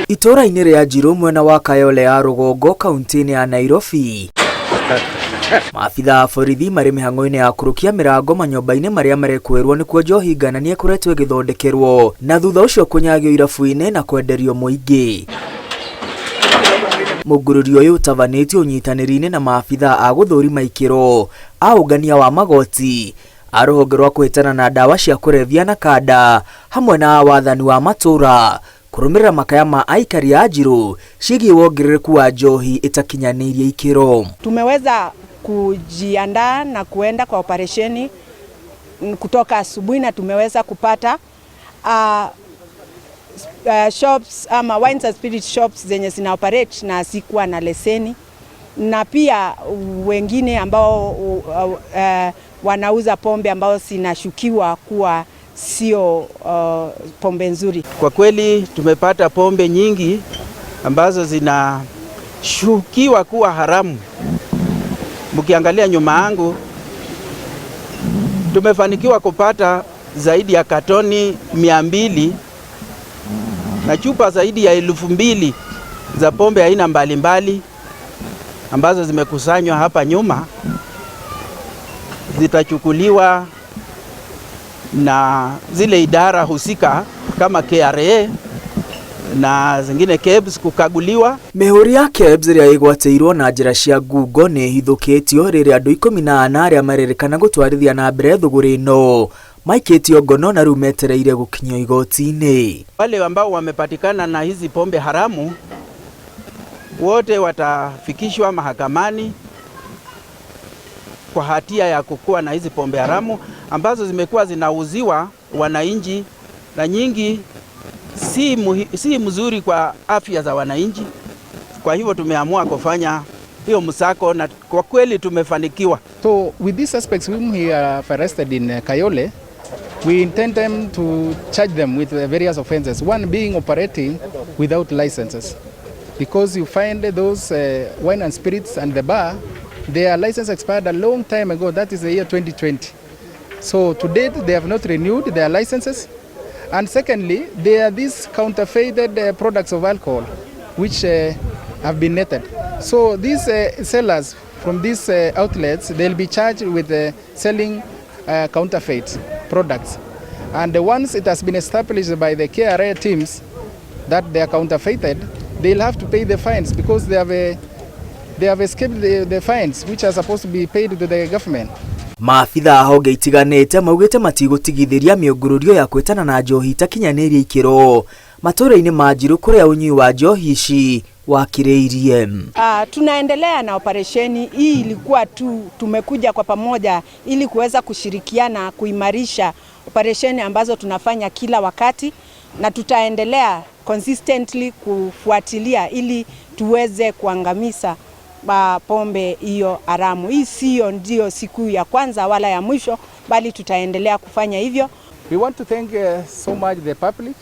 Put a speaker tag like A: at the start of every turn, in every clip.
A: Itũũra-inĩ rĩa Njirũ mwena wa Kayole ya rũgongo kaunti-inĩ ya Nairobi, maabitha a borithi marĩ mĩhang'o-inĩ ya kũrũkia mĩrango manyũmba-inĩ marĩa marekwĩrwo nĩkuo njohi ngananie ĩkoretwo ĩgĩthondekerwo na thutha ũcio kũnyagio irabu-inĩ na kwenderio mũingĩ. Mũngũrũrio ũyũ ũtabanĩtio ũnyitanĩri-inĩ na maabitha a gũthũrima ikĩro a ũngania wa magoti a rũhonge rwa kũhĩtana na ndawa cia kũrebia na kanda hamwe na a wathani wa matũũra kũrũmĩrĩra makaya ma aikari a Njirũ ciĩgiĩ wongerereku wa njohi ĩtakinyanĩirie ikĩro.
B: Tumeweza kujiandaa na kuenda kwa operesheni kutoka asubuhi na tumeweza kupata shops ama wines and spirit shops zenye zina operate na sikuwa na leseni, na pia wengine ambao wanauza pombe ambao zinashukiwa kuwa sio pombe nzuri.
C: Kwa kweli tumepata pombe nyingi ambazo zinashukiwa kuwa haramu. Mkiangalia nyuma yangu, tumefanikiwa kupata zaidi ya katoni 200 na chupa zaidi ya 2000 za pombe aina mbalimbali ambazo zimekusanywa hapa nyuma, zitachukuliwa na zile idara husika kama KRA na zingine KEBS kukaguliwa.
A: Mĩhũri ya KEBS ĩrĩa ĩgwatĩirwo na njĩra cia ngungo nĩ ĩhithũkĩtio rĩrĩa andũ 14 arĩa marerĩkana gũtwarithia na mbere thũgũrĩ ĩno maikĩtio ngono na rĩu metereire gũkinyio igoti-inĩ.
C: Wale ambao wamepatikana na hizi pombe haramu wote watafikishwa mahakamani kwa hatia ya kukuwa na hizi pombe haramu ambazo zimekuwa zinauziwa wananchi na nyingi si mzuri kwa afya za wananchi. Kwa hivyo tumeamua kufanya hiyo msako na kwa kweli tumefanikiwa.
D: So with these suspects whom we have arrested in Kayole, we intend them to charge them with various offenses, one being operating without licenses. Because you find those wine and spirits and the bar, their license expired a long time ago, that is the year 2020. So to date, they have not renewed their licenses. And secondly, there are these counterfeited products of alcohol, which have been netted. So these sellers from these outlets, they'll be charged with selling counterfeit products. And once it has been established by the KRA teams that they are counterfeited, they'll have to pay the fines because they have escaped the fines which are supposed to be paid to the government.
A: Maabitha a honge itiganĩte maugĩte matigũtigithĩria mĩũngũrũrio ya kwĩtana na njohi itakinyanĩirie ikĩro matũũra-inĩ ma Njirũ kũrĩa ũnyui wa njohi ici wakirĩirie.
B: Tunaendelea na operesheni hii. Ilikuwa tu tumekuja kwa pamoja ili kuweza kushirikiana kuimarisha operesheni ambazo tunafanya kila wakati, na tutaendelea consistently kufuatilia ili tuweze kuangamiza pombe hiyo haramu. Hii siyo ndio siku ya kwanza wala ya mwisho, bali tutaendelea kufanya hivyo.
D: We want to thank so much the public,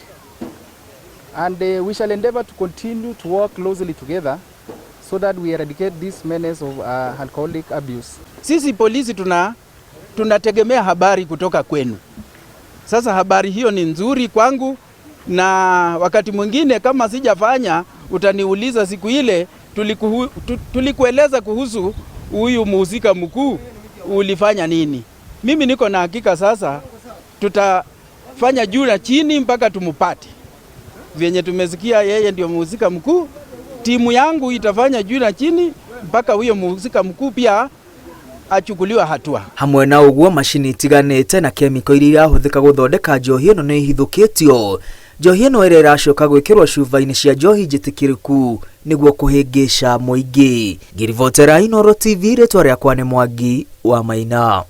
D: and we shall endeavor to continue to work closely together so that we eradicate this menace of alcoholic abuse.
C: Sisi polisi tunategemea habari kutoka kwenu. Sasa habari hiyo ni nzuri kwangu, na wakati mwingine kama sijafanya utaniuliza siku ile tulikueleza kuhusu huyu muhusika mkuu ulifanya nini. Mimi niko na hakika sasa tutafanya juu na chini mpaka tumupate. Vyenye tumesikia yeye ndio muhusika mkuu, timu yangu itafanya juu na chini mpaka huyo muhusika mkuu pia achukuliwa hatua.
A: Hamwe na ũguo, macini itiganĩte na kemiko iria irahũthĩka gũthondeka njohi ĩno nĩ ihithũkĩtio. Njohi ĩno ĩrĩa ĩracoka gwĩkĩrwo cuba-inĩ cia njohi njĩtĩkĩrĩku nĩguo kũhĩngĩca mũingĩ. Ngĩribotera Inooro TV, rĩtwa rĩakwa nĩ Mwangi wa Maina.